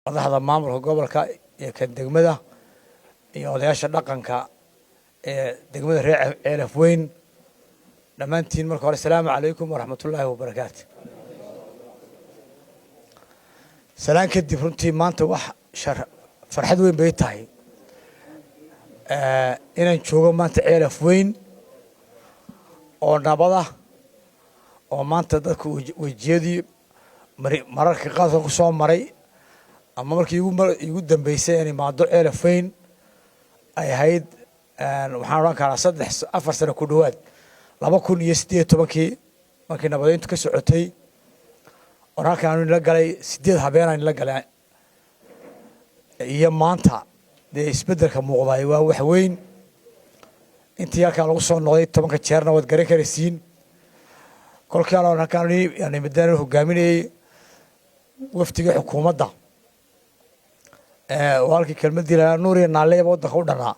Madaxda maamulka gobolka iyo kan degmada iyo odayaasha dhaqanka ee degmada reer Ceelaf Weyn, dhammaantiin marka hore asalaamu calaykum waraxmatullaahi wabarakaatu. Salaan kadib, runtii maanta wax farxad weyn bay tahay inaan joogo maanta Ceelaf Weyn oo nabada, oo maanta dadku wejiyadii mararka qaarkood ku soo maray ama markii igu dambeysay in imaado Ceelaf Weyn ay ahayd, waxaan odhan karaa 3-4 sano ku dhowaad, 2018-kii markii nabadeyntu ka socotay, oon halkaan nila galay 8 habeenaan nila galay. Iyo maanta dee isbeddelka muuqdaay waa wax weyn. Intii halkaan lagu soo noqday 10-ka jeerna waad garan karaysiin. Kolkaan oon halkaan midaan hogaaminayey wafdigii xukuumadda oo halkii kelmaddii lahaa Nuur iyo Naaleeba waddanka u dhannaa,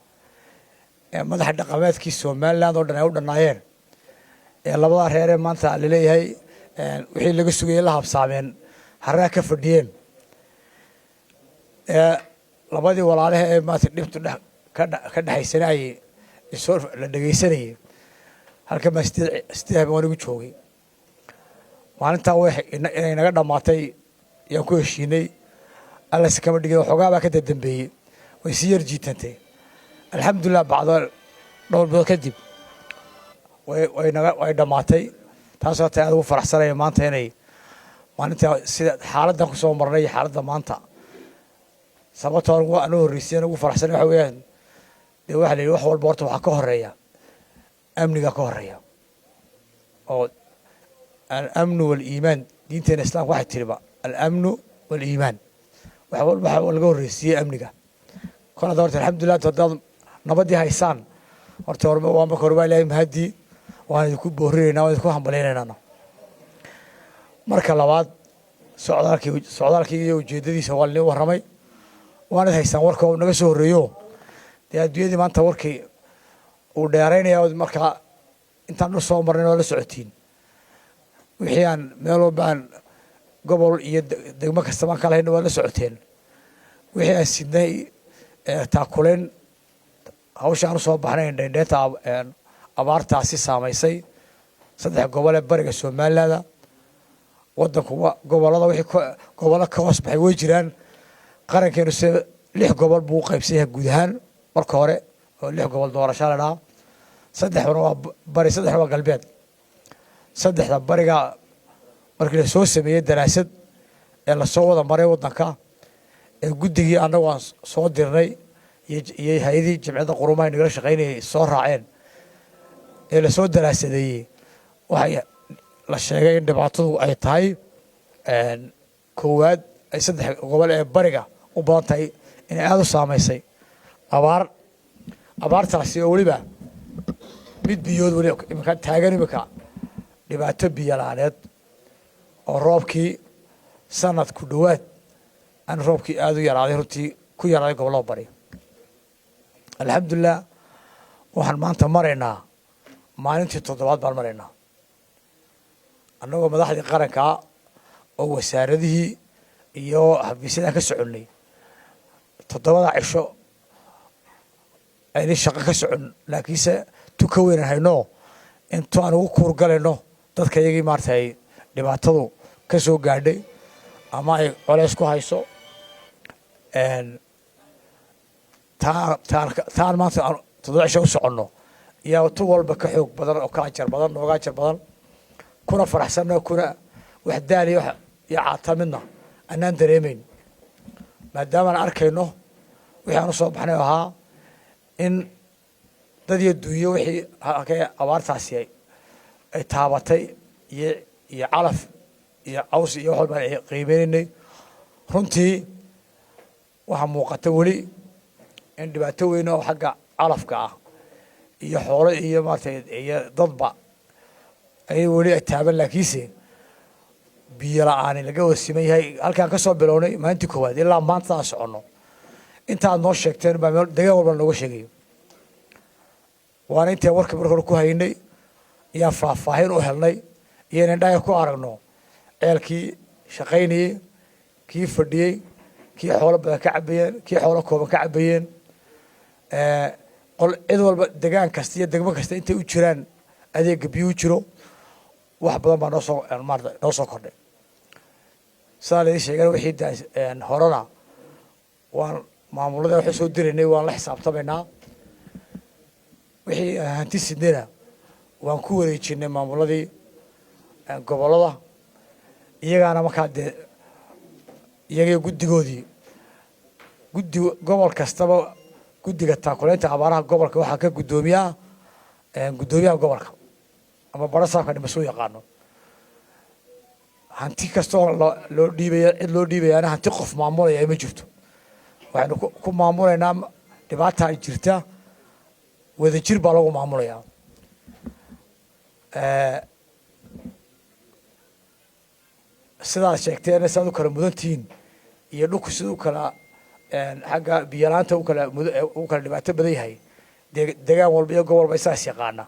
ee madaxa dhaqameedkii Somaliland oo dhan ay u dhannaayeen, ee labadaa reer ee maanta laleeyahay wixii laga sugayay la habsaameen haraa ka fadhiyeen, ee labadii walaalaha ee maanta dhibtu dhe ka dhexaysana ay isoo la dhegaysanayay, halkan baa sideed habeen waan igu joogay. Maalintaa way inay naga dhammaatay yaan ku heshiinay. Allase kama dhigin, waxoogaa baa ka dadambeeyey, way sii yar jiitantay. Alxamdulilah, bacdo dhowr bilood kadib way dhammaatay. Taasoo tay aad ugu faraxsanaya maanta inay maalintaa sida xaaladdan kusoo marnay iyo xaaladda maanta. Sababtoo anu horreysay ugu faraxsanay waxa weeyaan, dee waxa la yidhi wax walba horta waxaa ka horeeya amniga ka horeeya, oo alamnu waliimaan. Diinteena Islaamka waxay tiriba alamnu waliimaan, wax walba waxa laga horreysiiyey amniga. Kol hadda horta alxamdulilah haddaad nabaddii haysaan, horta waa marka hore waa Ilaahay mahadii, waan idinku boorinaynaa, waan idinku hambalyaynaynaa. Marka labaad, socdaalkii iyo ujeeddadiisa waa lii warramay, waanad haysaan warka oo naga soo horreeyo. Dee adduunyadii maanta warkii uu dheeraynaya, markaa intaan dhul soo marnayn oo la socotiin wixii aan meel walba aan gobol iyo degmo kasta baan ka lahayna, waa la socoteen wixii aan sidnay taakulayn hawsha aan usoo baxnay dheendheenta abaartaasi saamaysay saddex gobol ee bariga Somaliland. Waddanku gobollada wixii gobollo ka hoos baxay way jiraan. Qarankeenu se lix gobol buu u qaybsan yahay guud ahaan marka hore, oo lix gobol doorasho la dhahaa. Saddexduna waa bari, saddexna waa galbeed. Saddexda bariga markii lasoo sameeyey daraasad ee lasoo wada maray waddanka, ee guddigii annagu aan soo dirnay iyo hay-adihii Jamciyadda Qurumaha nagala shaqaynayay soo raaceen, ee lasoo daraasadeeyey, waxay la sheegay in dhibaatadu ay tahay koowaad ay saddex gobol ee bariga u badan tahay, inay aada u saamaysay abaar. Abaartaasi oo weliba mid biyood weli imika taagan, imika dhibaato biyo la-aaneed, oo roobkii sanad ku dhowaad aan roobkii aada u yaraaday, runtii ku yaraaday gobollada bari. Alxamdulilah, waxaan maanta maraynaa maalintii toddobaad baan maraynaa, annagoo madaxdii qarankaa oo wasaaradihii iyo xafiisyadaan ka soconnay 7-da cisho aynay shaqo ka socon, laakiinse tuka weynan hayno intu aan ugu kuurgalayno dadka iyagii maarata ay dhibaatadu ka soo gaadhay ama ay colays ku hayso. Taan maanta aan 7 cisho u soconno yaa tu walba ka xoog badan oo ka ajar badan, nooga ajar badan, kuna faraxsanno, kuna wax daaliya wax iyo caata midna annaan dareemayn, maadaamaan arkayno wixii aan u soo baxnay oo ahaa in dad iyo dunyo wixii halkay abaartaasi ay taabatay iyo calaf iyo caws iyo wax walba ay qiimeynaynay. Runtii waxaa muuqata weli in dhibaato weyn oo xagga calafka ah iyo xoolo iyo maaragtay iyo dadba ay weli ay taaban, laakiinse biyo la-aani laga wasiman yahay. Halkaan ka soo bilownay maalintii koowaad ilaa maanta aan soconno, intaad noo sheegteen baa meel degaan walba nooga sheegayo, waana intaan warka marka hore ku haynay ayaan faahfaahin u helnay iyo in indhaha ku aragno ceelkii shaqaynayey, kii fadhiyey, Kii xoolo badan ka cabayeen, kii xoolo kooban ka cabayeen, qol cid walba, degaan kasta iyo degmo kasta intay u jiraan adeega biyuu jiro. Wax badan baa noosoo maarata noo soo kordhay. Sidaa laidin sheegana, wixii horena waan maamulada waxu soo diraynay, waan la xisaabtamaynaa. Wixii hanti sidnayna waan ku wareejinay maamuladii gobollada, iyagaana markaa dee iyagii guddigoodii, guddi gobol kastaba guddiga taakuleynta abaaraha gobolka waxaa ka guddoomiyaha, guddoomiyaha gobolka ama barasaabka dhimasoo yaqaano. Hanti kastoo loo dhiibaya, cid loo dhiibayaana hanti qof maamulaya ma jirto. Waxaynu ku maamulaynaa dhibaataa jirta, wadajir baa lagu maamulayaa. Sidaad sheegteen, sidaad u kala mudantihiin iyo dhulku siduu kala xagga biyalaanta u kala dhibaato badan yahay, degaan walba iyo gobol walba isaas yaqaana.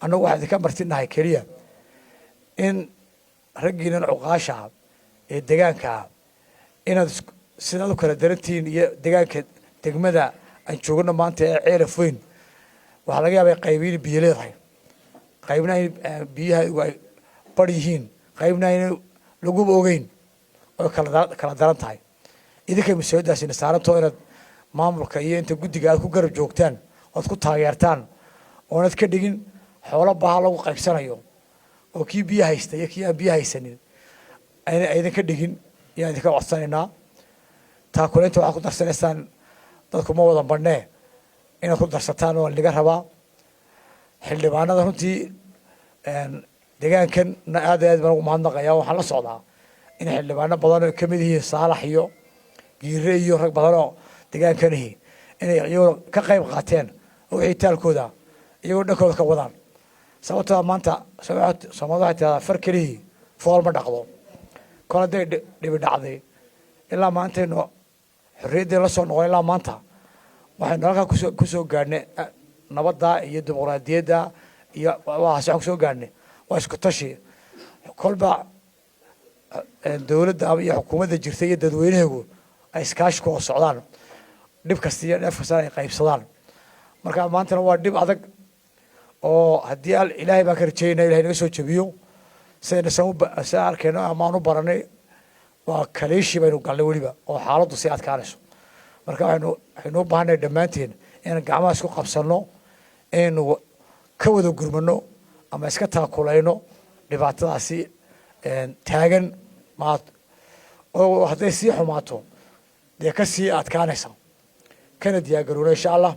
Annagu waxaan idinka martinahay keliya in raggiinan cuqaasha ah ee degaanka ah inaad sidaad u kala darantihiin iyo degaanka degmada aan joogno maanta ee Ceelaf Weyn, waxaa laga yaabaa qayb in biyo leedahay, qaybna in biyaha ay bar yihiin, qaybna in laguba ogeyn oo kala daran tahay. Idinkay mas-uuliyaddaasina saarantoo inaad maamulka iyo inta guddiga aad ku garab joogtaan ood ku taageertaan, oonad ka dhigin xoolo baha lagu qaybsanayo oo kii biyo haysta iyo kii aan biyo haysanin ayna aydan ka dhigin ayaan idinka codsanaynaa. Taakuleynta waxaad ku darsanaysaan, dadku ma wada badhnee, inaad ku darsataan waa laga rabaa. Xildhibaanada runtii degaankanna aad iyo aad baan ugu mahadnaqaya. Waxaan la socdaa in xildhibaano badan oo kamid yihiin Saalax iyo Giire iyo rag badan oo degaankanihi inay iyagoo ka qayb qaateen oo wixii taalkooda iyagoo dhankooda ka wadaan. Sababtoo maanta Soomaalida waxay tiraahdaa, "Far kelihii fool ma dhaqdo." Kol hadday dhibi dhacday, ilaa maantaynu xorriyaddii la soo noqon, ilaa maanta waxaynu halkaa kusoo gaadhnay nabadda iyo dimuqraadiyadda iyo waxaas waxaan kusoo gaadhnay waa isku tashi. Kolba dowladda iyo xukuumadda jirta iyo dadweynahagu ay iskaashi ku wada socdaan, dhib kasta iyo dheef kastana ay qaybsadaan. Marka maantana waa dhib adag oo haddii Ilaahay baan ka rajeynaya Ilahay naga soo jebiyo. Sidayna san arkayno ama aan u baranay, waa kaliishii baynu galnay weliba oo xaaladdu sii adkaanayso. Marka waxaynu u baahannahay dhammaanteen inaan gacmaha isku qabsanno, inaynu ka wada gurmano ama iska taakulayno dhibaatadaasi taagan ma oo hadday sii xumaato dee ka sii adkaanaysa, kana diyaargarowna insha Allah.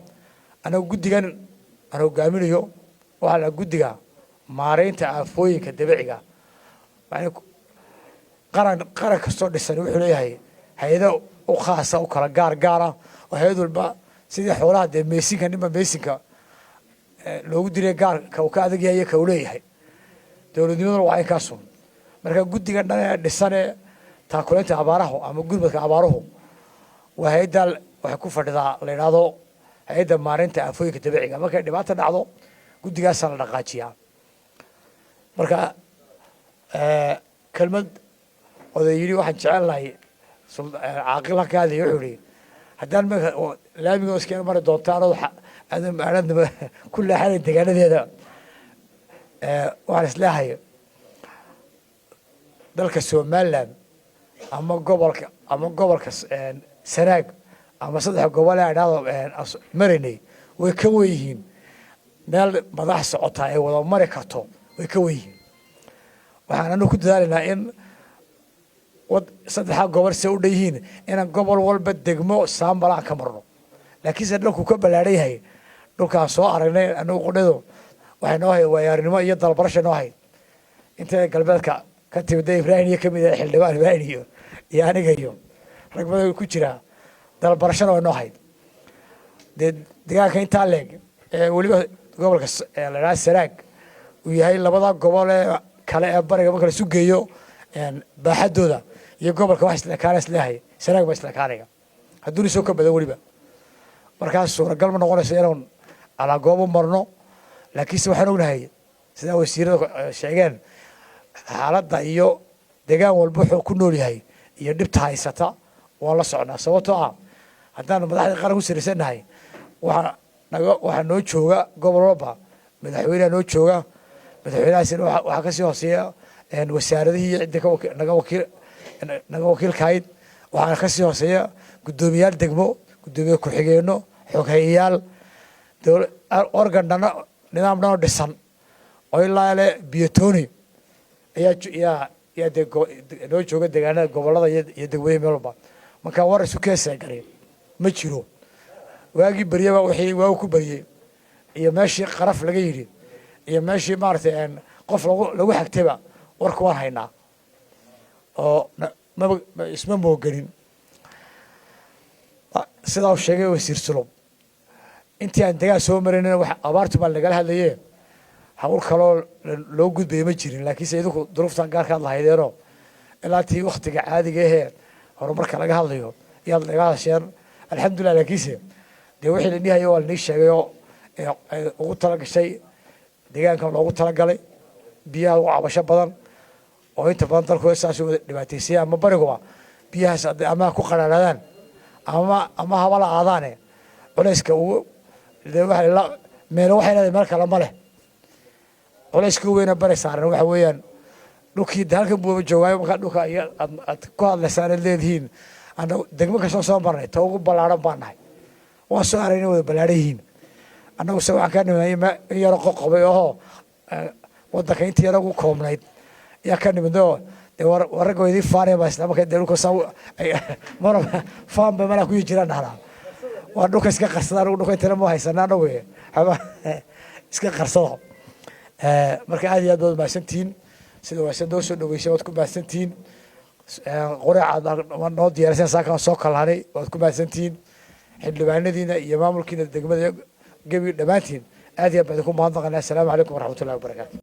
Anagu guddigan aan hogaaminayo waxaa la guddiga maareynta aafooyinka dabiiciga. Qaran kastoo dhisan wuxuu leeyahay hay-ado u khaasa, u kala gaar gaara, oo hay-ad walba sidii xoolaha dee meesinka, ninba meesinka loogu diray gaarka uu ka adag yahay iyo ka uu leeyahay. Dowladnimaduna waa inkaasun. Marka guddigan dhan ee dhisanee taakuleynta abaarahu ama gurmadka abaaruhu waa hay-adda waxay ku fadhidaa la yidhaahdo hay-adda maareynta aafooyinka dabiiciga. Markay dhibaata dhacdo, guddigaasaa la dhaqaajiyaa. Marka kelmad oday yidhi waxaan jecel lahay, caaqil ka hadlaya, wuxuu yihi, "Haddaan marka laamiga iskeen mari doontaan oo aanad ku leexanayn deegaanadeeda." Waxaan isleehay dalka Somaliland ama gobolka Sanaag ama saddex gobol ee idhahdo maraynay way ka wen yihiin. Meel madax socotaa ay wada mari karto way ka wen yihiin. Waxaan anagu ku dadaalaynaa in wad saddexdaa gobol se u dhan yihiin inaan gobol walba degmo saambala aan ka marno, laakiinse dhulku ka ballaadhan yahay. Dhulkaan soo aragnay anagu qudhado waxay noo hay waayaarnimo iyo dalbarasha noo hayd. Intay galbeedka ka timid Ibraahim iyo kamid ah xildhibaan Ibraahim iyo aniga iyo rag badan ku jiraa, dalbarashana way noo hayd. Dee deegaanka intaa leeg ee weliba gobolka la idhaha Sanaag uu yahay labada gobol ee kale ee bariga marka la isu geeyo baaxaddooda iyo gobolka wax isleekaana isleehay, Sanaag baa isleekaanaya hadduuna soo ka badan weliba. Markaas suuragal ma noqonayso inaan alaagoobo marno, laakiinse waxaan ognahay, sidaa wasiirada sheegeen, xaaladda iyo degaan walba wuxuu ku nool yahay iyo dhibta haysata. Waan la socnaa, sababtoo ah haddaanu madaxda qaran ku siraysannahay, waxaa naga waxaa noo jooga gobol walba madaxweyneha noo jooga. Madaxweynahaasina waxaa kasii hooseeya wasaaradihii iyo ciddii naga wakiilkahayd. Waxaana kasii hooseeya guddoomiyaal degmo, guddoomiye ku-xigeenno, xoghayayaal, organ dhano, nidaam dhanoo dhisan oo ilaa le biyotoni ayaa yaa dee noo jooga deegaanada, gobolada iyo degmooyin meel walba. Marka war isu keesa gari ma jiro. Waagii beryaba wixii waagu ku beryey iyo meeshii qaraf laga yidhi iyo meeshii maaragtay qof lagu xagtayba, warka waan haynaa oo maba isma mooganin. Sidaa uu sheegay wasiir Sulub, intii aan degaan soo maraynana wax abaartu baa nagala hadlaye, hawl kaloo loo gudbaya ma jirin. Laakiinse idinku duruuftan gaarkaad lahaydeenoo ilaa tii waktiga caadiga ahee horumarka laga hadlayo yaad naga hadasheen, alxamdulillah. Laakiinse dee wixii la dhihayo waa lanii sheegay oo ugu tala gashay deegaankan loogu talagalay biyaha ugu cabasho badan oo inta badan dalkooda saas wada dhibaataysaya, ama bariguba biyahaas ama ku qaraaraadaan ama habala aadaane, culayska ugu dee waxa la meelo waxay leedahay meel kale ma leh. Culayska ugu weyna bari saaran waxa weeyaan dhulkii de halkan buuba joogaayo. Markaa dhulka iyo aad ku hadlaysaan aad leedihiin, ana degmo kastoo soo marnay ta ugu ballaaran baan nahay. Waan soo aragnay wada ballaaran yihiin. Annagu se waxaan ka nimidnay in yaro qoqobay oho waddanka intii yaro ugu koobnayd ayaa ka nimidnay. Dee war ragga idiin faanaya baa isla marka dee dhulka saa mana faan bay malaa kuyi jiraan dhahnaa. Waa dhulka iska qarsada, anagu dhulka intana ma haysana, anagu haba iska qarsado. Marka aad iyo aad baad mahadsantihiin. Sida wanaagsan noo soo dhaweysay waad ku mahadsantihiin. Qoreecaad noo diyaariseen saakaan soo kalhanay waad ku mahadsantihiin. Xildhibaanadiina iyo maamulkiina degmada gebi dhammaantiin aad iyo aad baan idinku mahadnaqanaa. Asalaamu calaykum waraxmatullahi wabarakaatu.